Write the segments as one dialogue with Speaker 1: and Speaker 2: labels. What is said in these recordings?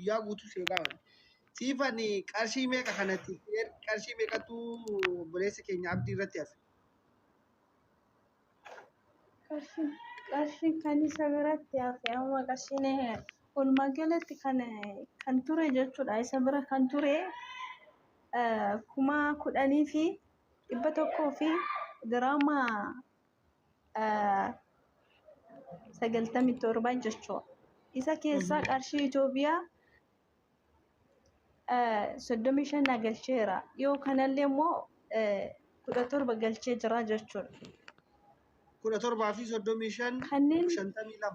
Speaker 1: Guyyaa guutuu si eegaa oole. Siifan qarshii meeqa kanatti qarshii meeqatu obboleessa keenya Abdii irratti hafe?
Speaker 2: Qarshiin qarshiin kan isa biratti hafe amma qarshiin walumaa galatti kan ture jechuudha. Isa bira kan ture 10,100 fi diraama 97 jechuudha. Isa keessaa qarshii Itoophiyaa 35 na galcheera. Yoo kanallee immoo 17 galchee jira jechuudha.
Speaker 1: 17 fi 35
Speaker 2: Kanneen
Speaker 1: 52.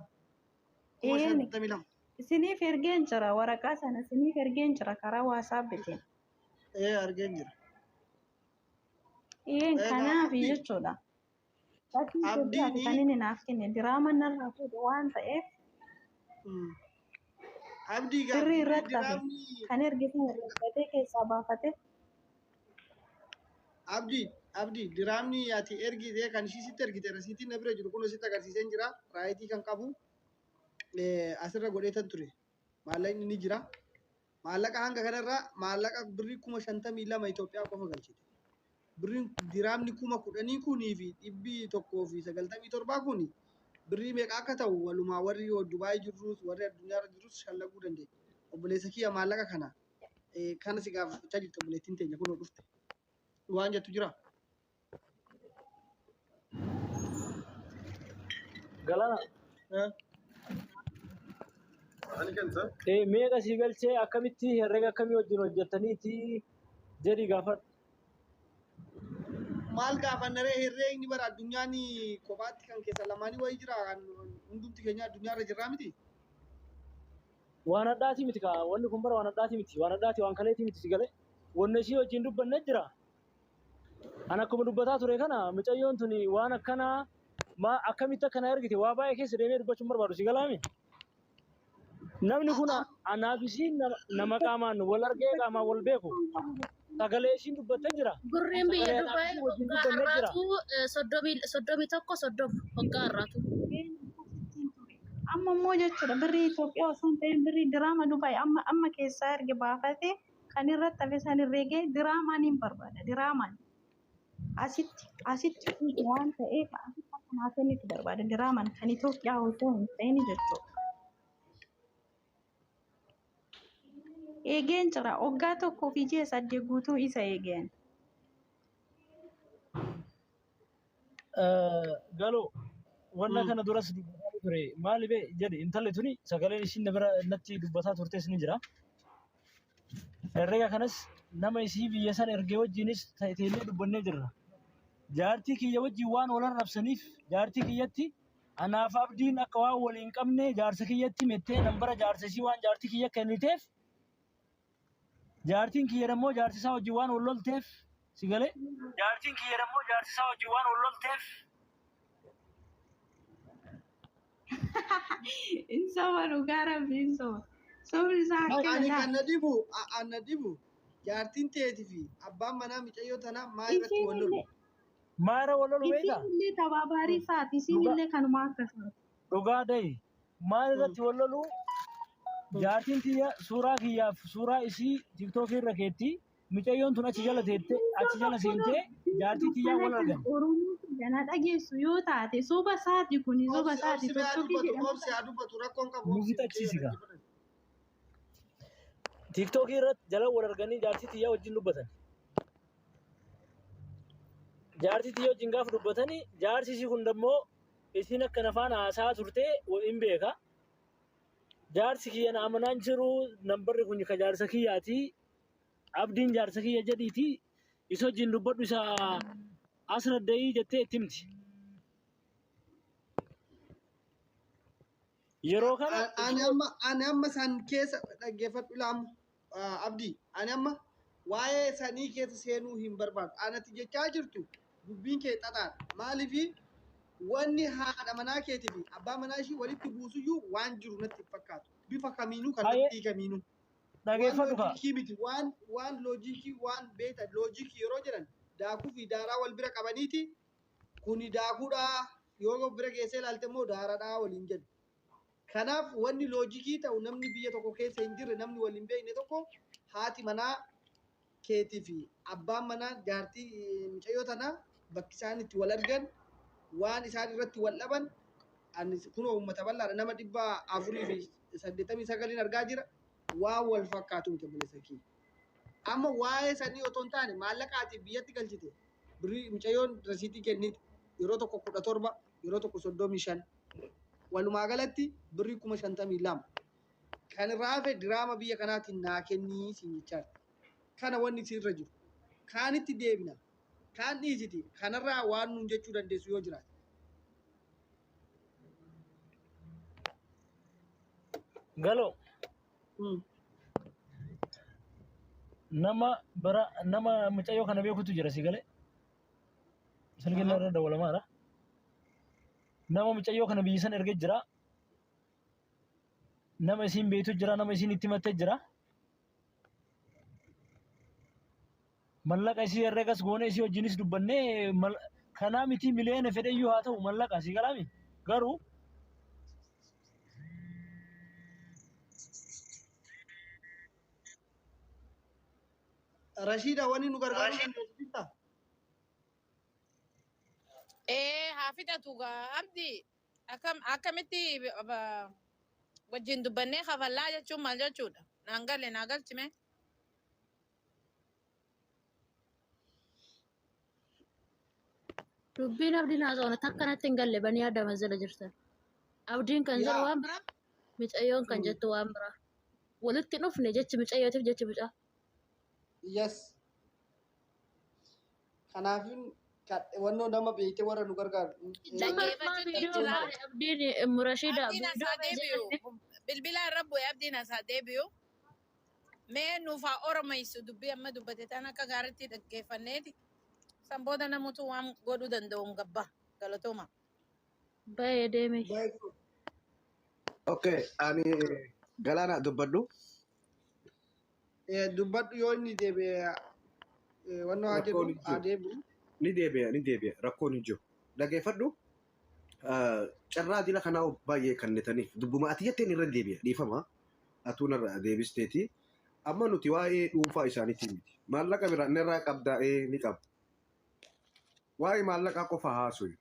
Speaker 1: Kuma
Speaker 2: een
Speaker 1: 52.
Speaker 2: isiniif ergeen jira, waraqaa sana isiniif ergeen jira karaa waasaappiitiin.
Speaker 1: Ee, argeen jira.
Speaker 2: Een
Speaker 1: Egaa
Speaker 2: kanaaf
Speaker 1: Abdii
Speaker 2: jechuudha. Qarshii Itoophiyaati kan
Speaker 1: Abdiin
Speaker 2: inni naaf kenne diraama narraa fuudhe waan ta'eef
Speaker 1: Abdii gaa
Speaker 2: birrii
Speaker 1: birrii
Speaker 2: irratti hafe
Speaker 1: diraamni
Speaker 2: kan erge sana irratti keessaa baafate.
Speaker 1: Abdii diraamni ati ergite kan ishii sitti ergite rasiitiin na bira jiru kun sitti agarsiiseen jira, raayitii kan qabu asirra godheetan ture. Maallaqni ni jira. Maallaqa hanga kanarraa maallaqa birrii 52,000 Itoophiyaa qofa galchite. Birriin diraamni 10,197 fi 197 kun birrii meeqa akka ta'u walumaa warri Dubaay jirrus warri addunyaarra jirrus shallaguu dandeenya. Obboleessa kiyya, maallaqa kana kana si gaafachaa jirti obboleettiin teenya kunoo dhufte. Waan jettu jira?
Speaker 3: Galana.
Speaker 1: Eh?
Speaker 3: Meeqa sii galchee, akkamitti herrega akkamii wajjin hojjettaniiti jedhi gaafadhu.
Speaker 1: Maal gaafannaree? Herreegni bara addunyaan kophaatti kan keessa lamaanii wayii jira, kan hundumti keenya addunyaarra jirraa miti.
Speaker 3: Waan addaati miti kaa, wanni kun bara waan addaati miti, waan addaati, waan kaleeti miti, si galee wanni ishii wajjin dubbanne jira. An akkuma dubbataa ture kana, mucayyoon tuni waan akkanaa maa akkamitti akkana ergite, waa baay'ee keessa deemee dubbachuun barbaadu, si galaami. Namni kun anaaf isiin nama qaamaan wal argee qaamaan wal beeku, sagalee isiin dubbattee jira.
Speaker 4: Birriin biyya
Speaker 3: Sagalee anaaf
Speaker 4: Dubaay
Speaker 3: isiin wajjin
Speaker 4: hoggaa
Speaker 3: dubbannee jira.
Speaker 4: har'aatu 31 30 hoggaa har'aatu.
Speaker 2: Amma immoo jechuudha, birrii Itoophiyaa osoo hin ta'in birrii diraama Dubaay amma amma keessaa erge baafate kan irratti hafe san herreegee diraamaan hin barbaada. Diraamaan asitti asitti fuudhe waan ta'eef asitti akka naa kennitu barbaada. Diraamaan kan Itoophiyaa osoo hin ta'in jechuudha. Eegeen jira, waggaa tokkoo fi ji'a 8 guutuu isa eegeen.
Speaker 3: Galoo, wanna kana duras dubbataa ture, maali bee jedhi, intalli tuni sagaleen ishiin na bira natti dubbataa turtes ni jira. Herrega kanas nama isii biyya san ergee wajjinis teennee dubbannee jirra. Jaartii kiyya wajjin waan wal arrabsaniif jaartii kiyyatti anaaf Abdiin akka waan wal hin qabne jaarsa kiyyatti mettee nambara jaarsa isii waan jaartii kiyya kenniteef, jaartiin kiyya immoo jaarsi isaa wajjin waan wal lolteef, si galee? Jaartiin kiyya immoo jaarsi isaa wajjin waan wal lolteef.
Speaker 2: Hin soba, dhugaa rabbi hin soba. Sobni isaa akkana
Speaker 1: Ani
Speaker 2: laa.
Speaker 1: kan na dhibu an na dhibu jaartiin teetii fi abbaan manaa mucayyoo tanaa maa irratti
Speaker 2: Isiin
Speaker 1: wal lolu?
Speaker 2: illee
Speaker 3: Maara wal lolu beektaa?
Speaker 2: Isiin illee tabaabaarii isaati. Isiin
Speaker 3: Dhugaa
Speaker 2: illee kanuma akka isaati.
Speaker 3: Dhugaa dahi, maal irratti wal lolu? Jaartiin tiyya suuraa kiyyaaf suuraa isii tiktookii irra keetti, mucayyoon tun achi jala teette, achi jala seentee jaartii tiyyaa wal argan.
Speaker 2: Oromoo kiyya na dhageessu yoo taate, soba isaati kuni, soba
Speaker 1: Obsi
Speaker 2: isaati
Speaker 1: obsi mee haa
Speaker 2: tiktookii
Speaker 1: dubbatu
Speaker 2: jedhamu.
Speaker 1: obsi haa dubbatu, rakkoon qabu,
Speaker 3: Nu
Speaker 1: obsi mucayyoo
Speaker 3: fixachiisi gaa.
Speaker 1: dhaggeeffatan.
Speaker 3: Tiktookii irratti jala wal arganii jaartii tiyyaa wajjin dubbatan. Jaartii tiyya wajjin gaafa dubbatanii, jaarsi isii kun dammoo isiin akka nafaan haasaa turte hin beeka. Jaarsi kiyya na amanaan jiru, nambarri kun ka jaarsa kiyyaati. Abdiin jaarsa kiyya jedhiiti isa wajjin dubbadhu, isa as radda'ii jettee itti himti. Yeroo kana
Speaker 1: Ani amma san keessa dhaggeeffadhu laamu, Abdii, ani amma waa'ee sanii keessa seenuu hin barbaadu. Anati jechaa jirtu dubbiin kee xaxaadha. Maaliifi wanni haadha manaa keetii fi abbaa manaa ishii walitti buusuyyuu waan jiru natti hin fakkaatu. Bifa kamiinuu, kallattii kamiinuu. Waan
Speaker 3: Dhageeffadhu kaa.
Speaker 1: loojikii miti, waan loojikii, waan beekta, loojikii yeroo jedhan daakuu fi daaraa wal bira qabaniiti, kuni daakuudha, yoo bira geessee ilaalte immoo daaraadhaa waliin jedhu. Kanaaf wanni loojikii ta'u namni biyya tokko keessa hin jirre, namni wal hin beekne tokko, haati manaa keetii fi abbaan manaa jaartii mucayyoo tanaa bakki isaan itti wal argan, waan isaan irratti wal dhaban, ani kunoo uummata bal'aadha, nama 489n argaa jira. Waan wal fakkaatu miti, obboleessa kiyya. Amma waa'ee sanii otoo hin taane, maallaqa ati biyyatti galchite, birrii mucayyoon rasiitii kennite, yeroo tokko 17, yeroo tokko 35, walumaa galatti birrii 52,000. Kan irraa hafe diraama biyya kanaatiin naa kennii siin jechaa jirti. Kana wanni sirra jiru. Kaanitti deebina. Kaan dhiisiti. Kanarraa waan nuun jechuu dandeessu yoo jiraate.
Speaker 3: Galoo, nama bara nama mucayyoo kana beekutu jira, si galee. Silkiin irra dawwalamaadha. Nama mucayyoo kana biyya sana ergee jira. Nama isiin beektu jira, nama isiin itti himattee jira. Mallaqa isii herregas goone, isii wajjinis dubbannee, kanaa miti, miliyoona fedheyyuu haa ta'u mallaqa, si galaami, garuu
Speaker 1: Rashiida, wanni nu gargaaruu dandeessu jirtaa?
Speaker 5: Ee, haa fixatu gaa Abdi. Akkamitti wajjin dubbannee kafallaa jechuun maal jechuudha? Naan galle, naa galchime.
Speaker 4: Dubbiin Abdiin haasa'uun takka natti hin galle, banii adda manzila jirtan. Abdiin kan jedhu waan biraa, micayyoon kan jettu waan biraa. Walitti hin dhufne jechi micayyootiif jechi mucaa.
Speaker 1: Yes. Kanaafin wannoo nama beektee warra nu gargaaru.
Speaker 4: Lammaffaa
Speaker 5: Dhaggeeffachuutti
Speaker 4: viidiyoo
Speaker 5: jira.
Speaker 4: baane Abdiin Murashiida
Speaker 5: Abdiin
Speaker 4: viidiyoo
Speaker 5: asaa deebi'u. Bilbila irra bu'e, Abdiin asaa deebi'u. Mee nuuf haa oromeessu dubbii amma dubbate tan akka gaariitti dhaggeeffanneeti. San booda namoota waan godhuu danda'u hin gabba. Galatooma.
Speaker 4: Bahee deeme.
Speaker 6: Okay, ani Galaana dubbadhu.
Speaker 1: Dubbadhu, yoo inni deebi'e wannoo haa jedhu.
Speaker 6: Rakkoon hin
Speaker 1: Haa
Speaker 6: jiru.
Speaker 1: deebi'u.
Speaker 6: Ni deebi'a, ni deebi'a. Rakkoon hin jiru. Dhaggeeffadhu. Carraa dila kanaa baay'ee kennitaniif dubbuma ati jetteen irra deebi'a. Dhiifama. Atuu narra deebisteeti. Amma nuti waa'ee dhuunfaa isaaniitiin miti. Maallaqa biraa narraa qabdaa, ee ni qaba. Waa'ee maallaqaa qofa haasa'u.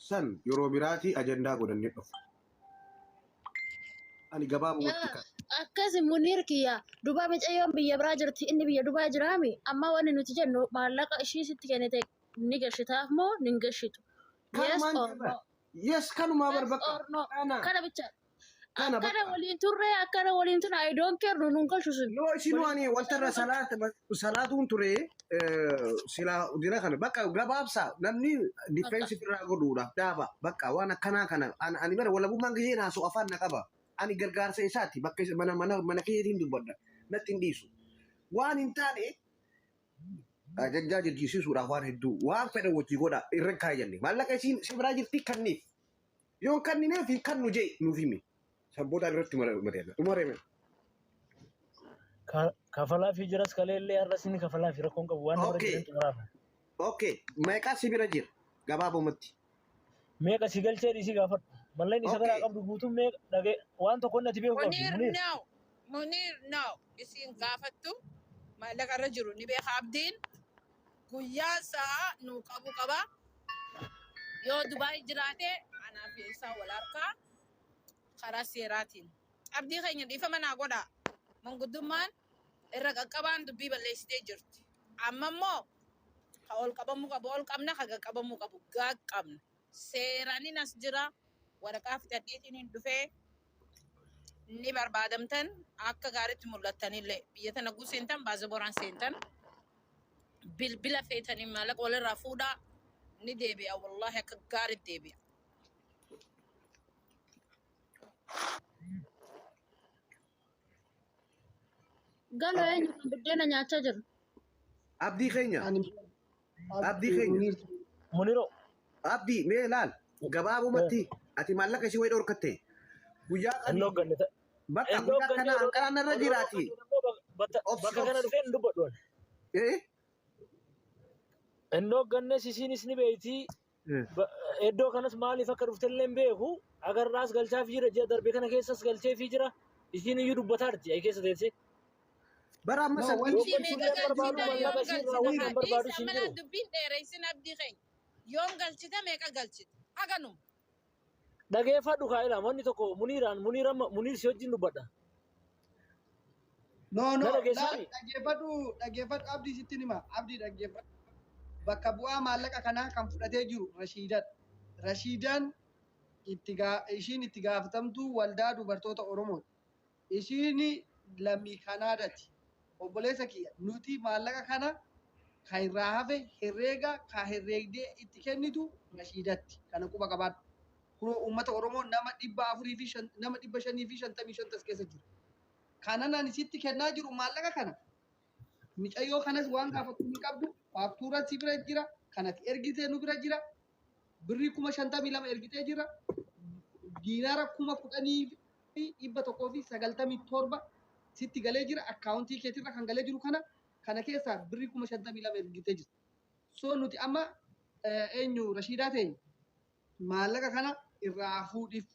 Speaker 6: San yeroo biraatii ajandaa godhannee dhufu. Ani gabaabumatti kan.
Speaker 4: Akkasi Muniir kiyya, duba micayyoon biyya biraa jirti, inni biyya Dubaa jiraami. Amma wanni nuti jennu, maallaqa ishii sitti kennite ni gashitaaf moo ni gashitu? Yes
Speaker 6: Kanumaan
Speaker 4: or
Speaker 6: jira.
Speaker 4: no?
Speaker 6: Yes, kanumaa bar
Speaker 4: Yes
Speaker 6: bakka.
Speaker 4: or no?
Speaker 6: Kana.
Speaker 4: Kana bicha.
Speaker 6: Kana
Speaker 4: Akkana
Speaker 6: bakka.
Speaker 4: waliin turre, akkana waliin turre, I don't care, nun galchu sun.
Speaker 6: Yoo isin waan waltarra salaatuun ture silaa dira kana bakka gabaabsa namni defense irraa godhuudhaaf dhaaba bakka waan akkanaa kana. Ani bara walabummaan giseen haasa'u afaan na qaba. Ani gargaarsa isaati bakka mana keetiin dubbadha, natti hin dhiisu. Waan hin taane ajajjaa jijjiirsiisuudhaaf waan hedduu waan fedhan wajjii godha irra hin kaayyanne. Maallaqa isiin si biraa jirti, kanniif. Yoo kannineef kan nu jee nuuf himi. Sabboodhaan irratti mari'anna. Dhumaree.
Speaker 3: Kafalaa fi jiras, kaleellee har'as ni kafalaa fi rakkoon qabu waan nama jiran xumuraaf.
Speaker 6: Okay. Meeqaa si bira jira gabaabumatti?
Speaker 3: Meeqa si galchee dhiisii gaafadhu. Malleen isa biraa qabdu guutuun meeqa dhagee waan tokko inni ati beeku qabdu.
Speaker 5: Munir
Speaker 3: Munir.
Speaker 5: No. Munir, no. Isin gaafattu maallaqa irra jiru ni beeka Abdiin. Guyyaa isaa nu qabu qaba. Yoo Dubaay jiraate anaa fi isaa wal harkaa karaa seeraatiin. Abdii keenya, dhiifama naa godhaa. Manguddummaan irra qaqqabaan dubbii balleessitee jirti. Amma immoo ka ol qabamuu qabu ol qabna, ka qaqqabamuu qabu gaqqabna. Seeraanin as jira. Waraqaa fixadheetiin hin dhufee ni barbaadamtan, akka gaariitti mul'attanillee biyya tana guu seentan baazabooraan seentan, bilbila feetanii maallaqa walirraa fuudhaa, ni deebi'a, wallaahi akka gaariitti deebi'a.
Speaker 4: Galoo, eenyu kan buddeena nyaachaa jiru?
Speaker 6: Abdii keenya.
Speaker 1: Ani
Speaker 6: Abdii keenya.
Speaker 3: Muniroo.
Speaker 6: Abdii, mee ilaal, gabaabumatti ati maallaqa isii wayi dhorkatte guyyaa
Speaker 3: Inni
Speaker 6: qabi
Speaker 3: hoogganne
Speaker 6: bakka
Speaker 3: inni
Speaker 6: guyyaa
Speaker 3: hoogganne
Speaker 6: kana hanqaraan irra jiraati. Obsi
Speaker 3: bakka kana
Speaker 6: obsi.
Speaker 3: dhufee hin dubbadhu ani.
Speaker 6: Eh?
Speaker 3: Inni hooggannes isiinis ni beeyti. Iddoo kanas maaliif akka dhufte illee hin beeku. Agarraas galchaafii jira ji'a darbe kana keessas galcheefii jira. Isiin iyyuu dubbataarti ai keessa teessee.
Speaker 6: Bara amma
Speaker 1: No,
Speaker 6: san
Speaker 1: wanti
Speaker 3: Yoo
Speaker 5: Ishii
Speaker 3: galchuu
Speaker 5: meeqa
Speaker 3: illee barbaadu
Speaker 5: galchita yoom
Speaker 3: mallaqa ishii irraa
Speaker 5: galchita
Speaker 3: wanti
Speaker 5: haa
Speaker 3: hin barbaadu
Speaker 5: dhiisi
Speaker 3: siin
Speaker 5: amma laa
Speaker 3: jiru.
Speaker 5: dubbiin dheereysin abdii keenya yoom galchita meeqa galchita haganuma.
Speaker 3: Dhageeffadhu kaa ilaa wanni tokko Muniiraan Muniir amma Muniir si wajjin dubbadha.
Speaker 1: No,
Speaker 3: Na
Speaker 1: no, laal
Speaker 3: dhageessaami.
Speaker 1: dhaggeeffadhu, dhaggeeffadhu Abdii sittin hima. Abdii dhaggeeffadhu. Bakka bu'aa maallaqa kanaa kan fudhatee jiru Rashiidaadha. Rashiidaan itti gaa ishiin itti gaafatamtuu waldaa dubartoota Oromooti. Ishiin lammii Kanaadaati. Obboleessa kiyya nuti maallaqa kana kan irraa hafe herreega ka herreegdee itti kennitu Rashiidatti. Kana quba qabaadhu. Kunoo uummata Oromoo nama 405 nama 555 tas keessa jiru. Kanan ani sitti kennaa jiru maallaqa kana micayyoo kanas waan gaafattu hin qabdu. Faaktuuraan si bira jira. Kanati ergitee nu bira jira. Birrii 52,000 ergitee jira. Diinaara 10,197 sitti galee jira. Akkaawuntii keetirra kan galee jiru kana kana keessaa birrii 52,000 ergitee jira. So nuti amma eenyu Rashiidaa teenya maallaqa kana irraa fuudhiif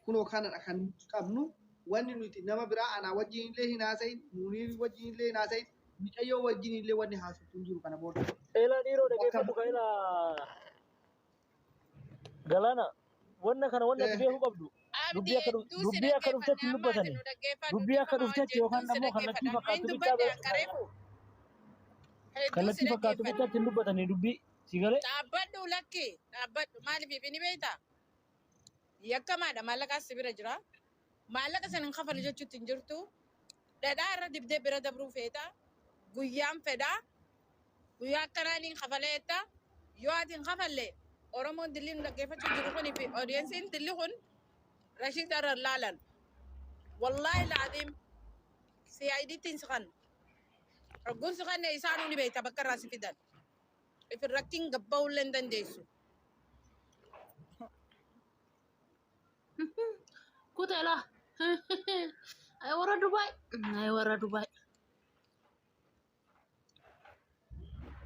Speaker 1: kunoo kanadha kan nuti qabnu. Wanni nuti nama biraa anaa wajjin illee hin haasa'in, Muniir wajjin illee hin haasa'in, micayyoo wajjin illee wanni haasoftu hin jiru kana booda.
Speaker 3: Eelaa dhiiroo
Speaker 1: Bakka
Speaker 3: dhageeffadhu kaa ilaa galaana wanna kana wanna ati beekuu qabdu
Speaker 5: Abdii
Speaker 3: dubbii akka
Speaker 5: hedduu si
Speaker 3: dubbii akka
Speaker 5: dhaggeeffanne
Speaker 3: dhuftetti hin
Speaker 5: amma ati
Speaker 3: dubbatani
Speaker 5: nu dhaggeeffadhu
Speaker 3: dubbii akka
Speaker 5: dhiifama
Speaker 3: dhuftetti
Speaker 5: wajji
Speaker 3: yookaan
Speaker 5: hedduu si
Speaker 3: ammoo kallattii
Speaker 5: dhaggeeffadha nu hin
Speaker 3: fakkaattu bichaa
Speaker 5: dubbanne hanqareefu hedduu si
Speaker 3: kallattii fakkaattu
Speaker 5: dhaggeeffanne.
Speaker 3: bichaatti hin dubbatani dubbii si galee.
Speaker 5: Dhaabbadhu lakki dhaabbadhu maaliif ni beektaa yakkamaadha maallaqaas si bira jira maallaqa san hin kafalu jechuutti hin jirtu dhadhaa irra dibdee bira dabruu feeta guyyaan fedhaa guyyaa akkanaa niin kafalee jetta yoo ati hin kafalle Oromoon dilli nu dhaggeeffachuu jiru kunii fi audiensiin dilli kun Rashiid irra laalan wallaahi laaziim CID tiin si kannu hogguun si kanne isaanuu ni beekta bakka irraa si fidan ifin rakkin gabba'uullee hin dandeessu.
Speaker 4: Kutela. Ay warra Dubaay. Ay warra Dubaay.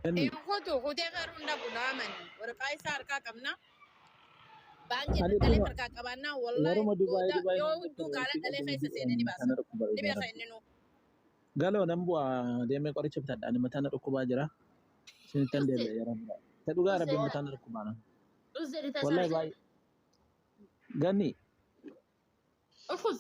Speaker 7: Inni
Speaker 5: Hin kutu kutee garuu hin dhabu naamani waraqaa isaa harkaa qabna baankii
Speaker 7: ani
Speaker 5: dhalee
Speaker 7: dhuma
Speaker 5: harkaa qabaannaa wallaahi
Speaker 7: waruma Dubaay
Speaker 5: booda
Speaker 7: Dubaay
Speaker 5: yoo
Speaker 7: naan
Speaker 5: hudduu
Speaker 7: jettan
Speaker 5: gaala
Speaker 7: walitti
Speaker 5: dhalee
Speaker 7: qabanii
Speaker 5: keessa seenee ni
Speaker 7: mataa
Speaker 5: baasa
Speaker 7: na dhukkuba
Speaker 5: ni
Speaker 7: dhugaa
Speaker 5: beeka
Speaker 7: rabbi.
Speaker 5: inni nuu.
Speaker 7: Galoo nan bu'aa deemee qoricha bitadha. Ani mataa na dhukkubaa jira. Isinittan
Speaker 4: Usse.
Speaker 7: deebi'a yeroo biraa. Ta dhugaa
Speaker 4: Usse.
Speaker 7: rabbi mataa na dhukkubaa na.
Speaker 4: Usse
Speaker 7: Wallahi
Speaker 4: tasaa.
Speaker 7: baay'ee. Ganni.
Speaker 4: Ufus.